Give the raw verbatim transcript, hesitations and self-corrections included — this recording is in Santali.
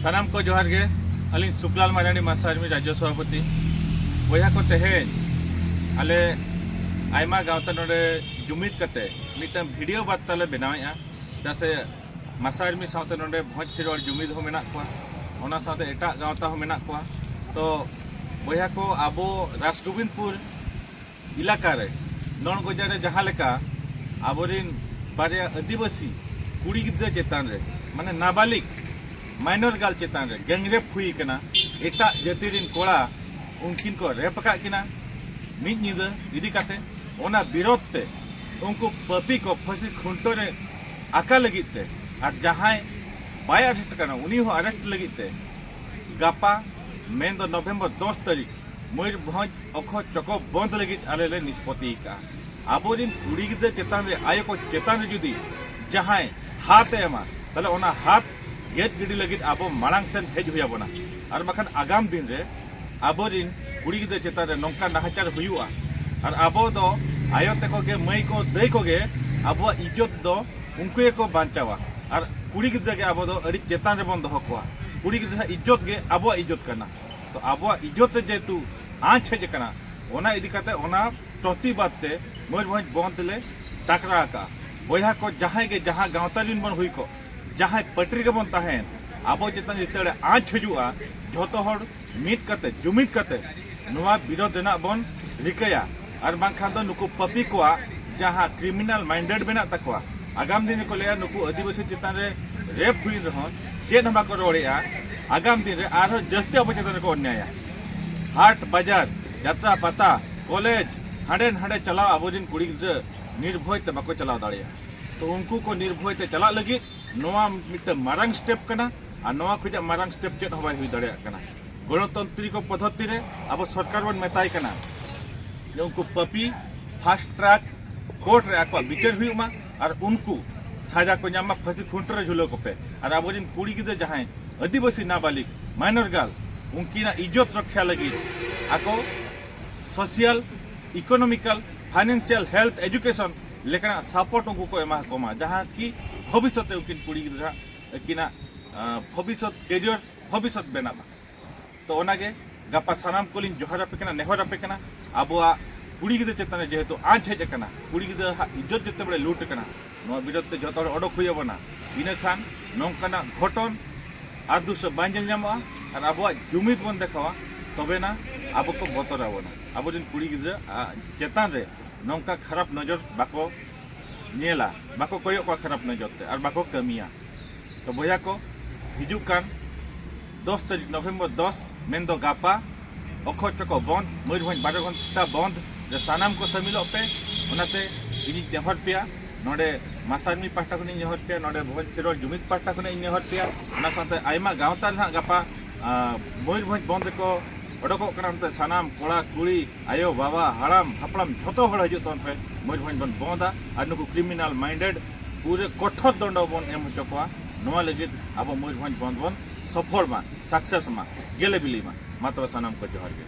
ᱥᱟᱱᱟᱢ ᱠᱚ ᱡᱚᱦᱟᱨ ᱜᱮ᱾ ᱟᱹᱞᱤᱧ ᱥᱩᱠᱞᱟᱞ ᱢᱟᱨᱟᱱᱰᱤ, ᱢᱟᱥᱟ ᱟᱨᱢᱤ ᱨᱟᱡᱽᱡᱚ ᱥᱚᱵᱷᱟᱯᱚᱛᱤ᱾ ᱵᱚᱭᱦᱟ ᱠᱚ, ᱛᱮᱦᱮᱧ ᱟᱞᱮ ᱟᱭᱢᱟ ᱜᱟᱶᱛᱟ ᱱᱚᱰᱮ ᱡᱩᱢᱤᱫ ᱠᱟᱛᱮ ᱢᱤᱫᱴᱟᱝ ᱵᱷᱤᱰᱤᱭᱳ ᱵᱟᱨᱛᱟ ᱞᱮ ᱵᱮᱱᱟᱣᱮᱫᱼᱟ᱾ ᱪᱮᱫᱟᱜ ᱥᱮ ᱢᱟᱥᱟ ᱟᱨᱢᱤ ᱥᱟᱶᱛᱮ ᱱᱚᱰᱮ ᱵᱷᱚᱸᱡᱽ ᱠᱷᱮᱨᱣᱟᱲ ᱡᱩᱢᱤᱫ ᱦᱚᱸ ᱢᱮᱱᱟᱜ ᱠᱚᱣᱟ, ᱚᱱᱟ ᱥᱟᱶᱛᱮ ᱮᱴᱟᱜ ᱜᱟᱶᱛᱟ ᱦᱚᱸ ᱢᱮᱱᱟᱜ ᱠᱚᱣᱟ᱾ ᱛᱚ ᱵᱚᱭᱦᱟ ᱠᱚ, ᱟᱵᱚ ᱨᱟᱥᱜᱳᱵᱤᱱᱫᱯᱩᱨ ᱮᱞᱟᱠᱟ ᱨᱮ, ᱱᱚᱲᱜᱚᱡᱟ ᱨᱮ ᱡᱟᱦᱟᱸ ᱞᱮᱠᱟ ᱟᱵᱚᱨᱮᱱ ᱵᱟᱨᱭᱟ ᱟᱹᱫᱤᱵᱟᱹᱥᱤ ᱠᱩᱲᱤ ᱜᱤᱫᱽᱨᱟᱹ ᱪᱮᱛᱟᱱ ᱨᱮ, ᱢᱟᱱᱮ ᱱᱟᱵᱟᱞᱤᱜ, ᱢᱟᱭᱱᱚᱨ ᱜᱟᱨᱞ ᱪᱮᱛᱟᱱ ᱨᱮ ᱜᱮᱝ ᱨᱮᱯ ᱦᱩᱭ ᱟᱠᱟᱱᱟ, ᱮᱴᱟᱜ ᱡᱟᱹᱛᱤ ᱨᱮᱱ ᱠᱚᱲᱟ ᱩᱱᱠᱤᱱ ᱠᱚ ᱨᱮᱯ ᱟᱠᱟᱫ ᱠᱤᱱᱟ ᱢᱤᱫ ᱧᱤᱫᱟᱹ ᱤᱫᱤ ᱠᱟᱛᱮ, ᱚᱱᱟ ᱵᱤᱨᱚᱫᱷ ᱛᱮ ᱩᱱᱠᱩ ᱯᱟᱹᱯᱤ ᱠᱚ ᱯᱷᱟᱹᱥᱤ ᱠᱷᱩᱱᱴᱟᱹᱣ ᱨᱮ ᱟᱠᱟ ᱞᱟᱹᱜᱤᱫ ᱛᱮ, ᱟᱨ ᱡᱟᱦᱟᱸᱭ ᱵᱟᱭ ᱟᱨᱮᱥᱴ ᱟᱠᱟᱱᱟ ᱩᱱᱤ ᱦᱚᱸ ᱟᱨᱮᱥᱴ ᱞᱟᱹᱜᱤᱫ ᱛᱮ ᱜᱟᱯᱟ, ᱢᱮᱱᱫᱚ ᱱᱚᱵᱷᱮᱢᱵᱚᱨ ᱫᱚᱥ ᱛᱟᱹᱨᱤᱠᱷ, ᱢᱚᱭᱩᱨᱵᱷᱚᱸᱡᱽ ᱚᱠᱷᱚ ᱪᱚᱠᱚ ᱵᱚᱱᱫ ᱞᱟᱹᱜᱤᱫ ᱟᱞᱮ ᱞᱮ ᱱᱤᱥᱯᱚᱛᱤ ᱟᱠᱟᱫᱼᱟ᱾ ᱟᱵᱚᱨᱮᱱ ᱠᱩᱲᱤ ᱜᱤᱫᱽᱨᱟᱹ ᱪᱮᱛᱟᱱ ᱨᱮ, ᱟᱭᱳ ᱠᱚ ᱪᱮᱛᱟᱱ ᱨᱮ ᱡᱩᱫᱤ ᱡᱟᱦᱟᱸᱭ ᱦᱟᱛ ᱮ ᱮᱢᱟ, ᱛᱟᱦᱞᱮ ᱚᱱᱟ ᱦᱟᱛ ᱜᱮᱫ ᱜᱤᱰᱤ ᱞᱟᱹᱜᱤᱫ ᱟᱵᱚ ᱢᱟᱲᱟᱝ ᱥᱮᱱ ᱦᱮᱡ ᱦᱩᱭ ᱟᱵᱚᱱᱟ᱾ ᱟᱨ ᱵᱟᱠᱷᱟᱱ ᱟᱜᱟᱢ ᱫᱤᱱ ᱨᱮ ᱟᱵᱚᱨᱮᱱ ᱠᱩᱲᱤ ᱜᱤᱫᱽᱨᱟᱹ ᱪᱮᱛᱟᱱ ᱨᱮ ᱱᱚᱝᱠᱟ ᱱᱟᱦᱟᱪᱟᱨ ᱦᱩᱭᱩᱜᱼᱟ᱾ ᱟᱨ ᱟᱵᱚ ᱫᱚ ᱟᱭᱳ ᱛᱟᱠᱚ ᱜᱮ, ᱢᱟᱹᱭ ᱠᱚ, ᱫᱟᱹᱭ ᱠᱚᱜᱮ ᱟᱵᱚᱣᱟᱜ ᱤᱡᱽᱡᱚᱛ ᱫᱚ ᱩᱱᱠᱩ ᱜᱮᱠᱚ ᱵᱟᱧᱪᱟᱣᱟ᱾ ᱟᱨ ᱠᱩᱲᱤ ᱜᱤᱫᱽᱨᱟᱹ ᱜᱮ ᱟᱵᱚ ᱫᱚ ᱟᱹᱰᱤ ᱪᱮᱛᱟᱱ ᱨᱮᱵᱚᱱ ᱫᱚᱦᱚ ᱠᱚᱣᱟ᱾ ᱠᱩᱲᱤ ᱜᱤᱫᱽᱨᱟᱹ ᱤᱡᱽᱡᱚᱛ ᱜᱮ ᱟᱵᱚᱣᱟᱜ ᱤᱡᱽᱡᱚᱛ ᱠᱟᱱᱟ᱾ ᱛᱚ ᱟᱵᱚᱣᱟᱜ ᱤᱡᱽᱡᱚᱛ ᱨᱮ ᱡᱮᱦᱮᱛᱩ ᱟᱸᱪ ᱦᱮᱡ ᱟᱠᱟᱱᱟ, ᱚᱱᱟ ᱤᱫᱤ ᱠᱟᱛᱮ ᱚᱱᱟ ᱯᱨᱚᱛᱤᱵᱟᱫ ᱛᱮ ᱢᱚᱭᱩᱨᱵᱷᱚᱸᱡᱽ ᱵᱚᱱᱫ ᱞᱮ ᱰᱟᱠᱨᱟ ᱟᱠᱟᱫᱼᱟ᱾ ᱵᱚᱭᱦᱟ ᱠᱚ, ᱡᱟᱦᱟᱸᱭ ᱜᱮ ᱡᱟᱦᱟᱸ ᱜᱟᱶᱛᱟ ᱨᱮᱱ ᱵᱚᱱ ᱦᱩᱭ ᱠᱚᱜ, ᱡᱟᱦᱟᱸᱭ ᱯᱟᱹᱴᱤ ᱨᱮᱜᱮ ᱵᱚᱱ ᱛᱟᱦᱮᱸᱭᱮᱱ, ᱟᱵᱚ ᱪᱮᱛᱟᱱ ᱡᱮᱛᱮ ᱦᱚᱲ ᱟᱸᱪ ᱦᱤᱡᱩᱜᱼᱟ, ᱡᱷᱚᱛᱚ ᱦᱚᱲ ᱢᱤᱫ ᱠᱟᱛᱮ, ᱡᱩᱢᱤᱫ ᱠᱟᱛᱮ ᱱᱚᱣᱟ ᱵᱤᱨᱳᱫᱷ ᱨᱮᱱᱟᱜ ᱵᱚᱱ ᱨᱤᱠᱟᱹᱭᱟ᱾ ᱟᱨ ᱵᱟᱝᱠᱷᱟᱱ ᱫᱚ ᱱᱩᱠᱩ ᱯᱟᱹᱯᱤ ᱠᱚᱣᱟᱜ ᱡᱟᱦᱟᱸ ᱠᱨᱤᱢᱤᱱᱟᱞ ᱢᱟᱭᱤᱱᱰᱮᱰ ᱢᱮᱱᱟᱜ ᱛᱟᱠᱚᱣᱟ, ᱟᱜᱟᱢ ᱫᱤᱱ ᱨᱮᱠᱚ ᱞᱟᱹᱭᱟ ᱱᱩᱠᱩ ᱟᱹᱫᱤᱵᱟᱹᱥᱤ ᱪᱮᱛᱟᱱ ᱨᱮ ᱨᱮᱯ ᱦᱩᱭᱮᱱ ᱨᱮᱦᱚᱸ ᱪᱮᱫ ᱦᱚᱸ ᱵᱟᱠᱚ ᱨᱚᱲᱮᱜᱼᱟ, ᱟᱜᱟᱢ ᱫᱤᱱ ᱨᱮ ᱟᱨᱦᱚᱸ ᱡᱟᱹᱥᱛᱤ ᱟᱵᱚ ᱪᱮᱛᱟᱱ ᱨᱮᱠᱚ ᱚᱱᱱᱭᱟᱭᱟ᱾ ᱦᱟᱴ ᱵᱟᱡᱟᱨ, ᱡᱟᱛᱨᱟ ᱯᱟᱛᱟ, ᱠᱚᱞᱮᱡᱽ, ᱦᱟᱸᱰᱮ ᱱᱟᱸᱰᱮ ᱪᱟᱞᱟᱣ ᱟᱵᱚᱨᱮᱱ ᱠᱩᱲᱤ ᱜᱤᱫᱽᱨᱟᱹ ᱱᱤᱨᱵᱷᱚᱭ ᱛᱮ ᱵᱟᱠᱚ ᱪᱟᱞᱟᱣ ᱫᱟᱲᱮᱭᱟᱜᱼᱟ᱾ ᱛᱚ ᱩᱱᱠᱩ ᱠᱚ ᱱᱤᱨᱵᱷᱚᱭ ᱛᱮ ᱪᱟᱞᱟᱜ ᱞᱟᱹᱜᱤᱫ ᱱᱚᱣᱟ ᱢᱤᱫᱴᱟᱝ ᱢᱟᱨᱟᱝ ᱥᱴᱮᱯ ᱠᱟᱱᱟ᱾ ᱟᱨ ᱱᱚᱣᱟ ᱠᱷᱚᱱᱟᱜ ᱢᱟᱨᱟᱝ ᱥᱴᱮᱯ ᱪᱮᱫ ᱦᱚᱸ ᱵᱟᱭ ᱦᱩᱭ ᱫᱟᱲᱮᱭᱟᱜ ᱠᱟᱱᱟ᱾ ᱜᱚᱱᱚᱛᱚᱱᱛᱨᱤᱠ ᱯᱚᱫᱽᱫᱷᱚᱛᱤ ᱨᱮ ᱟᱵᱚ ᱥᱚᱨᱠᱟᱨ ᱵᱚᱱ ᱢᱮᱛᱟᱭ ᱠᱟᱱᱟ ᱡᱮ ᱩᱱᱠᱩ ᱯᱟᱹᱯᱤ ᱯᱷᱟᱥᱴ ᱴᱨᱟᱠ ᱠᱳᱨᱴ ᱨᱮ ᱟᱠᱚᱣᱟᱜ ᱵᱤᱪᱟᱹᱨ ᱦᱩᱭᱩᱜ ᱢᱟ, ᱟᱨ ᱩᱱᱠᱩ ᱥᱟᱡᱟ ᱠᱚ ᱧᱟᱢ ᱢᱟ, ᱯᱷᱟᱹᱥᱤ ᱠᱷᱩᱱᱴᱟᱹ ᱨᱮ ᱡᱷᱩᱞᱟᱹᱣ ᱠᱚᱯᱮ᱾ ᱟᱨ ᱟᱵᱚᱨᱮᱱ ᱠᱩᱲᱤ ᱜᱤᱫᱽᱨᱟᱹ ᱡᱟᱦᱟᱸᱭ ᱟᱹᱫᱤᱵᱟᱹᱥᱤ ᱱᱟᱵᱟᱞᱤᱜ, ᱢᱟᱭᱱᱚᱨ ᱜᱟᱨᱞ, ᱩᱱᱠᱤᱱᱟᱜ ᱤᱡᱽᱡᱚᱛ ᱨᱚᱠᱷᱟ ᱞᱟᱹᱜᱤᱫ ᱟᱠᱚ ᱥᱳᱥᱤᱭᱟᱞ, ᱤᱠᱳᱱᱚᱢᱤᱠᱟᱞ, ᱯᱷᱟᱭᱱᱟᱱᱥᱤᱭᱟᱞ, ᱦᱮᱞᱛᱷ, ᱮᱡᱩᱠᱮᱥᱚᱱ ᱞᱮᱠᱟᱱᱟᱜ ᱥᱟᱯᱳᱨᱴ ᱩᱱᱠᱩ ᱠᱚ ᱮᱢᱟ ᱠᱚᱢᱟ, ᱡᱟᱦᱟᱸ ᱠᱤ ᱵᱷᱚᱵᱤᱥᱥᱚᱛ ᱨᱮ ᱩᱱᱠᱤᱱ ᱠᱩᱲᱤ ᱜᱤᱫᱽᱨᱟᱹ ᱟᱹᱠᱤᱱᱟᱜ ᱟᱸ, ᱵᱷᱚᱵᱤᱥᱥᱚᱛ ᱠᱮᱨᱤᱭᱟᱨ ᱵᱷᱚᱵᱤᱥᱥᱚᱛ ᱵᱮᱱᱟᱜ ᱢᱟ᱾ ᱛᱚ ᱚᱱᱟᱜᱮ ᱜᱟᱯᱟ ᱥᱟᱱᱟᱢ ᱠᱚᱞᱤᱧ ᱡᱚᱦᱟᱨ ᱟᱯᱮ ᱠᱟᱱᱟ, ᱱᱮᱦᱚᱨ ᱟᱯᱮ ᱠᱟᱱᱟ, ᱟᱵᱚᱣᱟᱜ ᱠᱩᱲᱤ ᱜᱤᱫᱽᱨᱟᱹ ᱪᱮᱛᱟᱱ ᱨᱮ ᱡᱮᱦᱮᱛᱩ ᱟᱸᱪ ᱦᱮᱡ ᱟᱠᱟᱱᱟ, ᱠᱩᱲᱤ ᱜᱤᱫᱽᱨᱟᱹ ᱦᱟᱜ ᱤᱡᱽᱡᱚᱛ ᱡᱮᱛᱮ ᱵᱮᱲᱮ ᱞᱩᱴ ᱟᱠᱟᱱᱟ, ᱱᱚᱣᱟ ᱵᱤᱨᱩᱫᱷ ᱛᱮ ᱡᱚᱛᱚ ᱦᱚᱲ ᱚᱰᱚᱠ ᱦᱩᱭ ᱟᱵᱚᱱᱟ᱾ ᱤᱱᱟᱹᱠᱷᱟᱱ ᱱᱚᱝᱠᱟᱱᱟᱜ ᱜᱷᱚᱴᱚᱱ ᱟᱨ ᱫᱩᱥᱨᱟ ᱵᱟᱝ ᱧᱮᱞ ᱧᱟᱢᱚᱜᱼᱟ᱾ ᱟᱨ ᱟᱵᱚᱣᱟᱜ ᱡᱩᱢᱤᱫ ᱵᱚᱱ ᱫᱮᱠᱷᱟᱣᱟ, ᱛᱚᱵᱮᱱᱟ ᱟᱵᱚ ᱠᱚ ᱵᱚᱛᱚᱨ ᱟᱵᱚᱱᱟ᱾ ᱟᱵᱚᱨᱮᱱ ᱠᱩᱲᱤ ᱜᱤᱫᱽᱨᱟᱹ ᱟᱜ ᱪᱮᱛᱟᱱ ᱨᱮ ᱱᱚᱝᱠᱟ ᱠᱷᱟᱨᱟᱯ ᱱᱚᱡᱚᱨ ᱵᱟᱠᱚ ᱧᱮᱞᱟ, ᱵᱟᱠᱚ ᱠᱚᱭᱚᱜ ᱠᱚᱣᱟ ᱠᱷᱟᱨᱟᱯ ᱱᱚᱡᱚᱨ ᱛᱮ ᱟᱨ ᱵᱟᱠᱚ ᱠᱟᱹᱢᱤᱭᱟ᱾ ᱛᱚ ᱵᱚᱭᱦᱟ ᱠᱚ, ᱦᱤᱡᱩᱜ ᱠᱟᱱ ᱫᱚᱥ ᱛᱟᱹᱨᱤᱠᱷ ᱱᱚᱵᱷᱮᱢᱵᱚᱨ ᱫᱚᱥ, ᱢᱮᱱᱫᱚ ᱜᱟᱯᱟ, ᱚᱠᱷᱚᱨ ᱪᱚᱠᱚ ᱵᱚᱱᱫ, ᱢᱚᱭᱩᱨᱵᱷᱚᱸᱡᱽ ᱵᱟᱨᱚ ᱜᱷᱚᱱᱴᱟ ᱵᱚᱱᱫ ᱨᱮ ᱥᱟᱱᱟᱢ ᱠᱚ ᱥᱟᱹᱢᱤᱞᱚᱜ ᱯᱮ᱾ ᱚᱱᱟᱛᱮ ᱤᱧᱤᱧ ᱱᱮᱦᱚᱨ ᱯᱮᱭᱟ, ᱱᱚᱰᱮ ᱢᱟᱥᱟᱨᱢᱤ ᱯᱟᱦᱴᱟ ᱠᱷᱚᱱᱤᱧ ᱱᱮᱦᱚᱨ ᱯᱮᱭᱟ, ᱱᱚᱰᱮ ᱵᱷᱚᱸᱡᱽ ᱠᱷᱮᱨᱣᱟᱞ ᱡᱩᱢᱤᱫ ᱯᱟᱦᱴᱟ ᱠᱷᱚᱱᱟᱜ ᱤᱧ ᱱᱮᱦᱚᱨ ᱯᱮᱭᱟ, ᱚᱱᱟ ᱥᱟᱶᱛᱮ ᱟᱭᱢᱟ ᱜᱟᱶᱛᱟ ᱨᱮ ᱱᱟᱦᱟᱜ ᱜᱟᱯᱟ, ᱟᱸ, ᱢᱚᱭᱩᱨᱵᱷᱚᱸᱡᱽ ᱵᱚᱱᱫ ᱨᱮᱠᱚ ᱚᱰᱚᱠᱚᱜ ᱠᱟᱱᱟ᱾ ᱚᱱᱟᱛᱮ ᱥᱟᱱᱟᱢ ᱠᱚᱲᱟ ᱠᱩᱲᱤ, ᱟᱭᱳ ᱵᱟᱵᱟ, ᱦᱟᱲᱟᱢ ᱦᱟᱯᱲᱟᱢ ᱡᱷᱚᱛᱚ ᱦᱚᱲ ᱦᱤᱡᱩᱜ ᱛᱟᱵᱚᱱ ᱯᱮ, ᱢᱚᱭᱩᱨᱵᱷᱚᱸᱡᱽ ᱵᱚᱱ ᱵᱚᱱᱫᱟ ᱟᱨ ᱱᱩᱠᱩ ᱠᱨᱤᱢᱤᱱᱟᱞ ᱢᱟᱭᱤᱱᱰᱮᱰ ᱯᱩᱨᱟᱹ ᱠᱚᱴᱷᱳᱨ ᱫᱚᱱᱰᱚ ᱵᱚᱱ ᱮᱢ ᱦᱚᱪᱚ ᱠᱚᱣᱟ᱾ ᱱᱚᱣᱟ ᱞᱟᱹᱜᱤᱫ ᱟᱵᱚ ᱢᱚᱭᱩᱨᱵᱷᱚᱸᱡᱽ ᱵᱚᱱᱫ ᱵᱚᱱ ᱥᱚᱯᱷᱚᱞ ᱢᱟ, ᱥᱟᱠᱥᱮᱥ ᱢᱟ, ᱜᱮᱞᱮ ᱵᱤᱞᱤ ᱢᱟ᱾ ᱢᱟ ᱛᱚᱵᱮ ᱥᱟᱱᱟᱢ ᱠᱚ ᱡᱚᱦᱟᱨ ᱜᱮ᱾